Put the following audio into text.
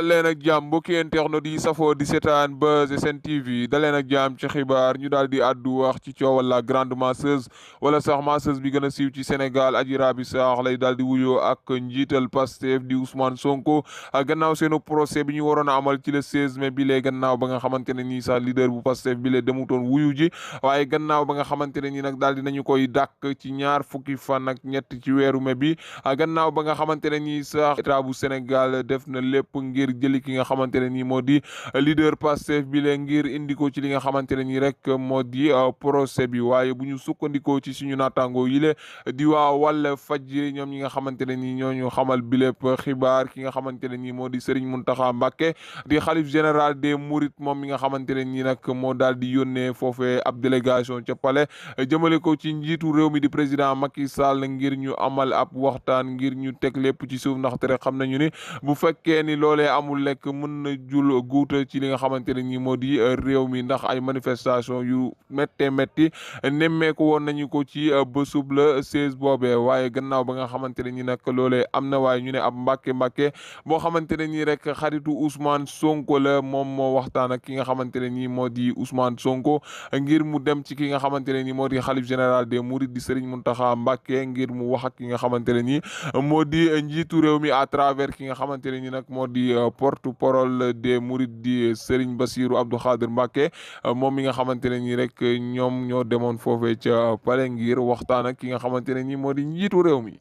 dal leen ak jàmm mbokki internet yi safoo di seetaan Buzz SN TV dal leen ak jàmm ci xibaar ñu daal di àddu wax ci coowal la grande masseuse wala sax masseuse bi gën a siiw ci Sénégal Adji Raby Sarr lay daal di wuyoo ak njiital Pastef di Ousmane Sonko gannaaw seenu procès bi ñu waroon a amal ci le 16 mai bi lee gannaaw ba nga xamante ne nii sax leader bu Pastef bi lee demutoon wuyu ji waaye gannaaw ba nga xamante ne nii nag daal di nañu koy dàkk ci ñaar fukki fan ak ñett ci weeru mai bi gannaaw ba nga xamante ne nii sax état bu Sénégal def na lépp ngir jëli ki nga xamante ne nii moo di leader Pastef bi le ngir indi ko ci li nga xamante ne nii rek moo di procès bi waaye bu ñu sukkandikoo ci suñu naataangoo yi le di waa Walfadjri ñoom ñi nga xamante ne nii ñoo ñu xamal bi lépp xibaar ki nga xamante ne nii moo di Serigne Mountakha Mbacké di xalif général des Mourides moom mi nga xamante ne nii nag moo daal di yónnee foofee ab délégation ca palais jëmale ko ci njiitu réew mi di président Macky Sall ngir ñu amal ab waxtaan ngir ñu teg lépp ci suuf ndaxte rek xam nañu ni bu fekkee ni loolee amul lekk mën na jul guuta ci li nga xamante ne nii moo di réew mi ndax ay manifestation yu métti nemmeeku woon nañu ko ci bésub la 16 boobee waaye gannaaw ba nga xamante ne nii nag loolee am na waaye ñu ne ab mbàkke boo xamante ne nii rek xaritu Ousmane Sonko la moom moo waxtaan ak ki nga xamante ne nii moo di Ousmane Sonko ngir mu dem ci ki nga xamante ne nii moo di xalif général des Mourides di Serigne Mountakha Mbacké ngir mu wax ak ki nga xamante ne nii moo di njiitu réew mi à travers ki nga xamante ne nii nag moo di porte-parole des Mourides di Serigne Bassirou Abdou Khadir Mbacké moom mi nga xamante ne nii rek ñoom ñoo demoon foofee ca palais ngir waxtaan ak ki nga xamante ne nii moo di njiitu réew mi.